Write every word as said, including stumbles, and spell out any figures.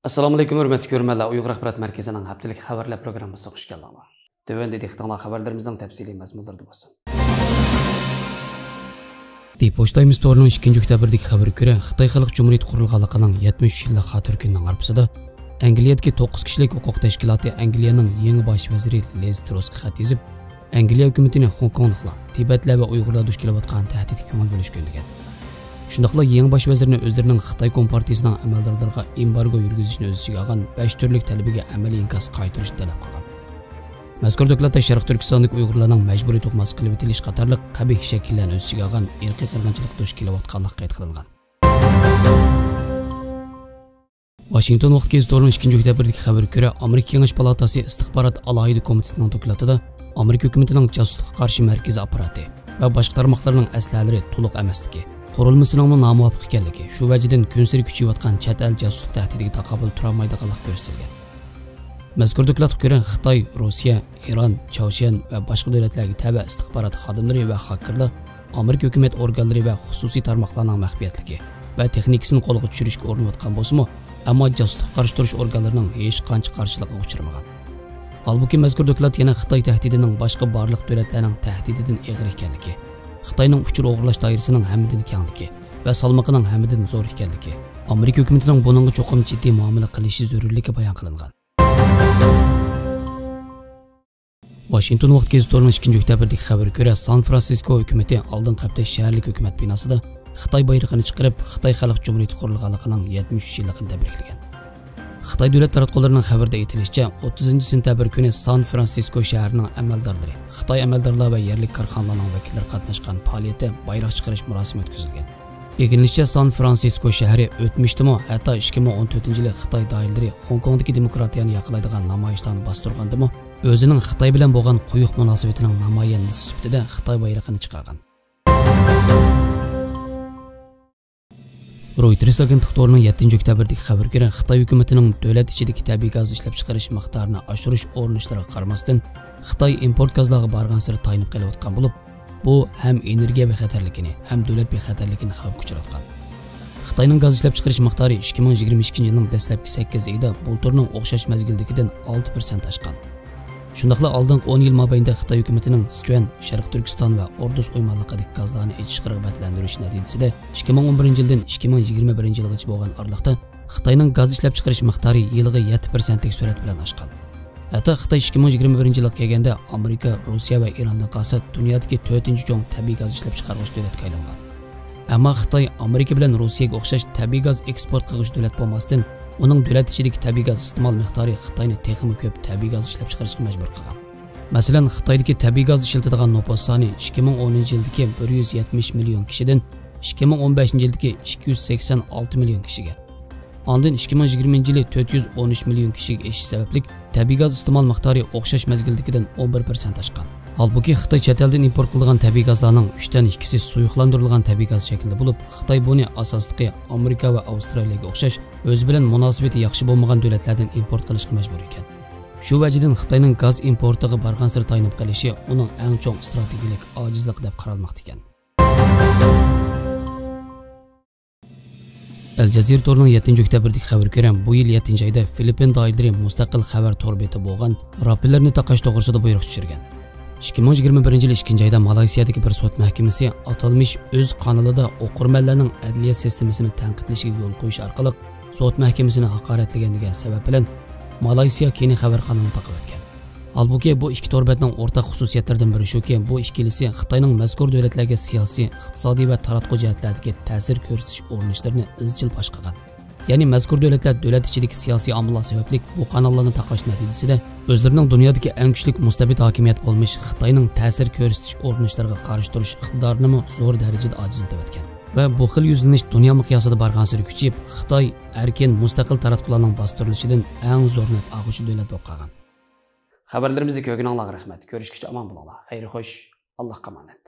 ئەسسالامۇئەلەيكۇم، ھۆرمەتلىك كۆرۈرمەنلەر. ئۇيغۇر ئاخبارات مەركىزىنىڭ ھەپتىلىك خەۋەرلەر پروگراممىسىغا خۇش كەلدىڭلار. تۆۋەندە دىققىتىڭلار خەۋەرلىرىمىزنىڭ تەپسىلىي مەزمۇنلىرىدا بولسۇن. دىپوش تايمز تورىنىڭ ئىككىنچى ئۆكتەبىردىكى خەۋىرى كۆرە، خىتاي خەلق جۇمھۇرىيىتى قۇرۇلغانلىقىنىڭ يەتمىش ئۈچ يىللىق خاتىرە كۈنىنىڭ ئارپىسىدا ئەنگلىيەدىكى توققۇز كىشىلىك ھوقۇق تەشكىلاتى ئەنگلىيەنىڭ يېڭى باش ۋەزىرى لىز تروسقا خەت يېزىپ، ئەنگلىيە ھۆكۈمىتىنى خوڭكوڭلۇقلار، تىبەتلەر ۋە ئۇيغۇرلار دۇچ كېلىۋاتقان تەھدىتكە كۆڭۈل بۆلۈشكە ئۈندىگەن. شۇنداقلا يېڭى باش ۋەزىرنى ئۆزلىرىنىڭ خىتاي كومپارتىيىسىنىڭ ئەمەلدارلىرىغا ئېمبارگو يۈرگۈزۈشنى ئۆز ئىچىگە ئالغان بەش تۈرلۈك تەلىپىگە ئەمەلىي ئىنكاس قايتۇرۇشنى تەلەپ قىلغان. مەزكۇر دوكلاتتا شەرقىي تۈركىستاندىكى ئۇيغۇرلارنىڭ مەجبۇرىي تۇغماس قىلىۋېتىلىش قاتارلىق قەبىھ شەكىللەرنى ئۆز ئىچىگە ئالغان ئىرقىي قىرغىنچىلىققا دۇچ كېلىۋاتقانلىقى قەيت قىلىنغان. ۋاشىنگتون ۋاقتى گېزىتى تورىنىڭ ئىككىنچى ئۆكتەبىردىكى خەۋىرىگە كۆرە، ئامېرىكا كېڭەش پالاتاسى ئىستىخبارات ئالاھىدە كومىتېتىنىڭ دوكلاتىدا ئامېرىكا ھۆكۈمىتىنىڭ جاسۇسلۇققا قارشى مەركىزىي ئاپپاراتى ۋە باشقا تارماقلارنىڭ ئەسلىھەلىرى تولۇق ئەمەسلىكى، قۇرۇلمىسىنىڭمۇ نامۇۋاپىق ئىكەنلىكى، شۇ ۋەجىدىن كۈنسېرى كۈچىيىۋاتقان چەت ئەل جاسۇسلۇق تەھدىتىگە تاقابىل تۇرالمايدىغانلىقى كۆرسىتىلگەن. مەزكۇر دوكلاتقا كۆرە، خىتاي، روسىيە، ئىران، چاۋشيەن ۋە باشقا دۆلەتلەرگە تەۋە ئىستىخبارات خادىملىرى ۋە خاكېرلار ئامېرىكا ھۆكۈمەت ئورگانلىرى ۋە خۇسۇسىي تارماقلارنىڭ مەخپىيەتلىكى ۋە تېخنىكىسىنى قولغا چۈشۈرۈشكە ئۇرۇنۇۋاتقان بولسىمۇ، ئەمما جاسۇسلۇققا قارشى تۇرۇش ئورگانلىرىنىڭ ھېچقانچە قارشىلىقىغا ئۇچرىمىغان. ھالبۇكى، مەزكۇر دوكلات يەنە خىتاي تەھدىتىنىڭ باشقا بارلىق دۆلەتلەرنىڭ تەھدىتىدىن ئېغىر ئىكەنلىكى، خىتاينىڭ ئۇچۇر ئوغرىلاش دائىرىسىنىڭ ھەممىدىن كەڭلىكى ۋە سالمىقىنىڭ ھەممىدىن زور ئىكەنلىكى، ئامېرىكا ھۆكۈمىتىنىڭ بۇنىڭغا چوقۇم جىددىي مۇئامىلە قىلىشى زۆرۈرلۈكى بايان قىلىنغان. ۋاشىنگتون ۋاقتى گېزىتى تورىنىڭ ئىككىنچى ئۆكتەبىردىكى خەۋىرىگە كۆرە، سان فرانسىسكو ھۆكۈمىتى ئالدىنقى ھەپتە شەھەرلىك ھۆكۈمەت بىناسىدا خىتاي بايرىقىنى چىقىرىپ، خىتاي خەلق جۇمھۇرىيىتى قۇرۇلغانلىقىنىڭ يەتمىش ئۈچ يىللىقىنى تەبرىكلىگەن. خىتاي دۆلەت تاراتقۇلىرىنىڭ خەۋىرىدە ئېيتىلىشىچە، ئوتتۇزىنچى سېنتەبىر كۈنى سان فرانسىسكو شەھىرىنىڭ ئەمەلدارلىرى، خىتاي ئەمەلدارلار ۋە يەرلىك كارخانىلارنىڭ ۋەكىللىرى قاتناشقان پائالىيەتتە بايراق چىقىرىش مۇراسىمى ئۆتكۈزۈلگەن. ئىگىلىنىشىچە، سان فرانسىسكو شەھىرى ئۆتمۈشتىمۇ، ھەتتا ئىككى مىڭ ئون تۆتىنچى يىلى خىتاي دائىرىلىرى خوڭكوڭدىكى دېموكراتىيەنى ياقلايدىغان نامايىشلارنى باستۇرغاندىمۇ، ئۆزىنىڭ خىتاي بىلەن بولغان قويۇق مۇناسىۋىتىنىڭ نامايەندىسى سۈپىتىدە خىتاي بايرىقىنى چىقارغان. رويتېرس ئاگېنتلىق تورىنىڭ يەتتىنچى ئۆكتەبىردىكى خەۋىرىگە كۆرە، خىتاي ھۆكۈمىتىنىڭ دۆلەت ئىچىدىكى تەبىئىي گاز ئىشلەپچىقىرىش مىقدارىنى ئاشۇرۇش ئۇرۇنۇشلىرىغا قارىماستىن، خىتاي ئىمپورت گازلارغا بارغانسېرى تايىنىپ قېلىۋاتقان بولۇپ، بۇ ھەم ئېنېرگىيە بىخەتەرلىكىنى، ھەم دۆلەت بىخەتەرلىكىنى خەۋپكە ئۇچراتقان. خىتاينىڭ گاز ئىشلەپچىقىرىش مىقدارى ئىككى مىڭ يىگىرمە ئىككىنچى يىلنىڭ دەسلەپكى سەككىز ئېيىدا بۇلتۇرنىڭ ئوخشاش مەزگىلدىكىدىن ئالتە پىرسەنت ئاشقان. شۇنداقلا ئالدىنقى ئون يىل مابەينىدە خىتاي ھۆكۈمىتىنىڭ سىچۈەن، شەرقىي تۈركىستان ۋە ئوردۇس ئويمانلىقىدىكى گازلارنى ئېچىشقا رىغبەتلەندۈرۈش نەتىجىسىدە، ئىككى مىڭ ئون بىرىنچى يىلدىن ئىككى مىڭ يىگىرمە بىرىنچى يىلغىچە بولغان ئارىلىقتا خىتاينىڭ گاز ئىشلەپچىقىرىش مىقدارى يىلىغا يەتتە پىرسەنتلىك سۈرئەت بىلەن ئاشقان. ھەتتا خىتاي ئىككى مىڭ يىگىرمە بىرىنچى يىلغا كەلگەندە، ئامېرىكا، روسىيە ۋە ئىراندىن قالسا، دۇنيادىكى تۆتىنچى چوڭ تەبىئىي گاز ئىشلەپچىقارغۇچى دۆلەتكە ئايلانغان. ئەمما خىتاي ئامېرىكا بىلەن روسىيەگە ئوخشاش تەبىئىي گاز ئېكسپورت قىلغۇچى دۆلەت بولماستىن، ئۇنىڭ دۆلەت ئىچىدىكى تەبىئىي گاز ئىستېمال مىقدارى خىتاينى تېخىمۇ كۆپ تەبىئىي گاز ئىشلەپچىقىرىشقا مەجبۇر قىلغان. مەسىلەن، خىتايدىكى تەبىئىي گاز ئىشلىتىدىغان نوپۇس سانى ئىككى مىڭ ئونىنچى يىلدىكى بىر يۈز يەتمىش مىليون كىشىدىن ئىككى مىڭ ئون بەشىنچى يىلدىكى ئىككى يۈز سەكسەن ئالتە مىليون كىشىگە، ئاندىن ئىككى مىڭ يىگىرمىنچى يىلى تۆت يۈز ئون ئۈچ مىليون كىشىگە ئېشىش سەۋەبلىك، تەبىئىي گاز ئىستېمال مىقدارى ئوخشاش مەزگىلدىكىدىن ئون بىر پىرسەنت ئاشقان. ھالبۇكى، خىتاي چەت ئەلدىن ئىمپورت قىلىدىغان تەبىئىي گازلارنىڭ ئۈچتىن ئىككىسى سۇيۇقلاندۇرۇلغان تەبىئىي گاز شەكلىدە بولۇپ، خىتاي بۇنى ئاساسلىقى ئامېرىكا ۋە ئاۋسترالىيەگە ئوخشاش ئۆزى بىلەن مۇناسىۋىتى ياخشى بولمىغان دۆلەتلەردىن ئىمپورت قىلىشقا مەجبۇر ئىكەن. شۇ ۋەجىدىن خىتاينىڭ گاز ئىمپورتىغا بارغانسېرى تايىنىپ قېلىشى ئۇنىڭ ئەڭ چوڭ ئىستراتېگىيەلىك ئاجىزلىقى دەپ قارالماقتا ئىكەن. ئەل جەزىرە تورىنىڭ يەتتىنچى ئۆكتەبىردىكى خەۋىرىگە كۆرە، بۇ يىل يەتتىنچى ئايدا فىلىپپىن دائىرىلىرى مۇستەقىل خەۋەر تور بېتى بولغان راپېللېرنى تاقاش توغرىسىدا بۇيرۇق چۈشۈرگەن. ئىككى مىڭ يىگىرمە بىرىنچى يىل ئىككىنچى ئايدا مالايسىيەدىكى بىر سوت مەھكىمىسى ئاتالمىش ئۆز قانىلىدا ئوقۇرمەنلەرنىڭ ئەدلىيە سىستېمىسىنى تەنقىدلىشىگە يول قويۇش ئارقىلىق سوت مەھكىمىسىنى ھاقارەتلىگەن دېگەن سەۋەب بىلەن مالايسىيا كېنى خەۋەر قانىلىنى تاقىۋەتكەن. ھالبۇكى، بۇ ئىككى تور بەتنىڭ ئورتاق خۇسۇسىيەتلىرىدىن بىرى شۇكى، بۇ ئىككىلىسى خىتاينىڭ مەزكۇر دۆلەتلەرگە سىياسىي، ئىقتىسادىي ۋە تاراتقۇ جەھەتلەردىكى تەسىر كۆرسىتىش ئۇرۇنۇشلىرىنى ئىزچىل پاش قىلغان. يەنى مەزكۇر دۆلەتلەر دۆلەت ئىچىدىكى سىياسىي ئامىللار سەۋەبلىك بۇ قاناللارنى تاقاش نەتىجىسىدە، ئۆزلىرىنىڭ دۇنيادىكى ئەڭ كۈچلۈك مۇستەبىت ھاكىمىيەت بولمىش خىتاينىڭ تەسىر كۆرسىتىش ئۇرۇنۇشلىرىغا قارشى تۇرۇش ئىقتىدارىنىمۇ زور دەرىجىدە ئاجىزلىتىۋەتكەن. ۋە بۇ خىل يۈزلىنىش دۇنيا مىقياسىدا بارغانسېرى كۈچىيىپ، خىتاي ئەركىن، مۇستەقىل تاراتقۇلارنىڭ باستۇرۇلۇشىدىن ئەڭ زور نەپ ئالغۇچى دۆلەت بولۇپ قالغان. خەۋەرلىرىمىزنى كۆرگىنىڭلارغا رەھمەت. كۆرۈشكىچە ئامان بولۇڭلار. خەير خوش. ئاللاھقا ئامانەت.